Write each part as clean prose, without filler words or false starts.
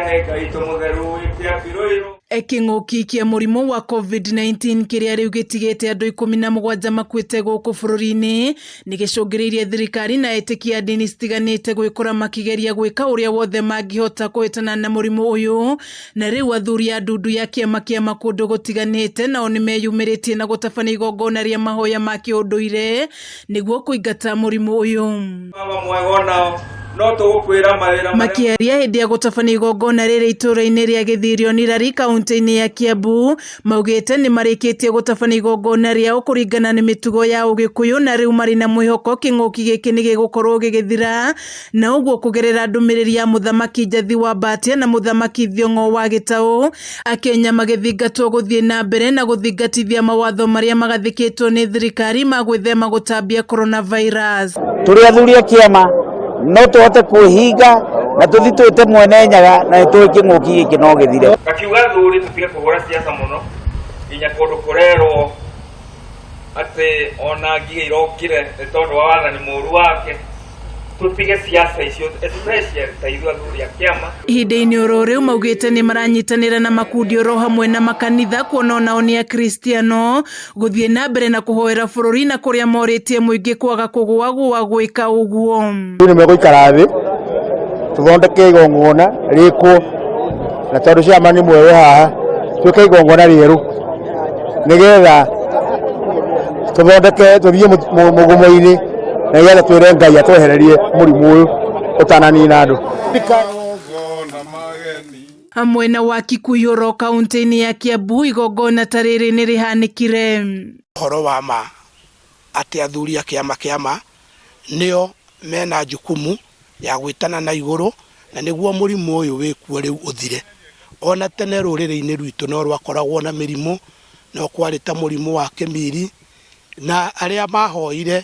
Ngai witũ mũtheru wĩte. Kĩng'ũki kĩa mũrimũ wa COVID-19 kĩrĩa rĩu gĩtigĩte andũ 17 makuĩte gũkũ bũrũri-inĩ nĩ gĩcũngĩrĩirie thirikari na etĩkia a ndini citiganĩte gwĩkora makĩgeria gwĩka ũrĩa wothe mangĩhota kũhĩtana na mũrimũ ũyũ. Na rĩu athuri a ndundu ya kĩama kĩa kũndũ gũtiganĩte nao nĩmeyumĩrĩtie na gũtabania igongona rĩa mahoya ma kĩũndũire nĩguo kũingata mũrimũ ũyũ. Baba mwega onao no tũgũkwĩra mawĩra marĩa Makĩaria hĩndĩ ya gũtabania igongona rĩrĩ itũũra-inĩ rĩa Gĩthirio Nirari kaunti-inĩ ya Kiambu, maugĩte nĩ marĩkĩtie gũtabania igongona rĩao kũringana na mĩtugo ya Ũgĩkũyũ na rĩu marĩ na mwĩhoko kĩng'ũki gĩkĩ nĩ gĩgũkorwo gĩgĩthira, na ũguo kũgerera ndũmĩrĩri ya Mũthamaki Njathi wa Mbatia na Mũthamaki Thiong'o wa Gĩtaũ, Akenya magĩthingatwo gũthiĩ na mbere na gũthingatithia mawatho marĩa magathĩkĩtwo nĩ thirikari ma gwĩthema gũtambia coronavirus. Tũrĩ athuri a kĩama no tũhote kwĩhinga na tũthi twĩte Mwene Nyaga na nĩ tũĩ kĩng'ũki gĩkĩ no gĩthire. Ngakiuga thuri tũtige kũhũra siasa mũno nginya kũndũ kũrerwo atĩ ona ngigĩ irokire nĩ tondũ wa wathani mũru wake. Tũtige siasa icio, especially ta ithuĩ athuri a kĩama. Ihinda-inĩ oro rĩu maugĩte nĩ maranyitanĩra na makundi oro hamwe na makanitha kuona onao nĩ akristiano gũthiĩ na mbere na kũhoera bũrũri na kũrĩa morĩtie mũingĩ kwaga kũgũagũa gwĩka ũguo. Rĩu nĩ megũikara thĩ tũthondeke igongona rĩkwo na tondũ ciama nĩ mwerũ haha twĩke igongona rĩerũ nĩgetha tũthondeke tũthiĩ mũgomo-inĩ na nĩgetha twĩre Ngai atwehererie mũrimũ ũyũ ũtananina andũ. Mwena wa Kikuyu kaunti-inĩ ya Kiambu igongona ta rĩrĩ nĩ rĩhanĩkire. Ũhoro wa ma atĩ athuri a kĩama kĩama nĩo mena jukumu ya gwĩtana na igũrũ na nĩguo mũrimũ ũyũ wĩkuo rĩu ũthire. Ona tene rũrĩrĩ-inĩ rwitũ no rwakoragwo na mĩrimũ, no kwarĩ ta mũrimũ wa kĩmiri, na arĩa mahoire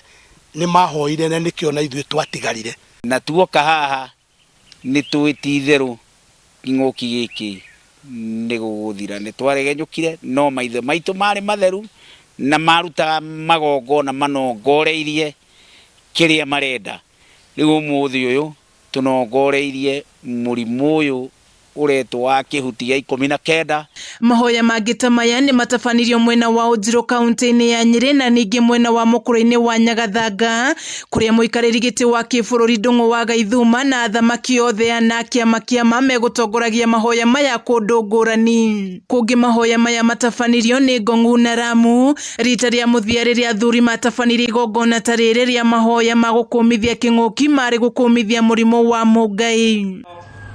nĩ mahoire na nĩkĩo na ithuĩ twatigarire. Na tuoka haha nĩ tũĩ ti itherũ kĩng'ũki gĩkĩ nĩ gũgũthira. Nĩ twaregenyũkire no maithe maitũ marĩ matheru na marutaga magongona manongoreirie kĩrĩa marenda. Rĩu ũmũthĩ ũyũ tũnongoreirie mũrimũ ũyũ ũretwo wa kĩhuti gĩa 19. Mahoya mangĩ ta maya nĩ matabanirio mwena wa Ũnjirũ kaunti-inĩ ya Nyĩrĩ na ningĩ mwena wa mũkũrũ-inĩ wa Nyagathanga kũrĩa mũikarĩri gĩtĩ wa kĩbũrũri Ndung'u wa Gaithuma na athamaki othe ana a kĩama kĩama megũtongoragia mahoya maya kũndũ ngũrani. Kũngĩ mahoya maya matabanirio nĩ Ngong'u na Ramu. Rita rĩa mũthia rĩrĩa athuri matabanirie igongona ta rĩrĩ rĩa mahoya ma gũkũmithia kĩng'ũki marĩ gũkũmithia mũrimũ wa mũngai.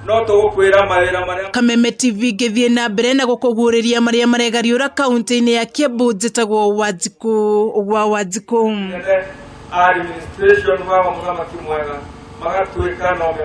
No tũgũkwĩra mawĩra marĩa Kameme TV ngĩthiĩ na mbere na gũkũguũrĩria marĩa maregariũra kaunti-inĩ ya Kiambu. Njĩtagwo Wanjikũ wa Wanjikũ. Administration baba mũthamaki mwega magatuĩka no me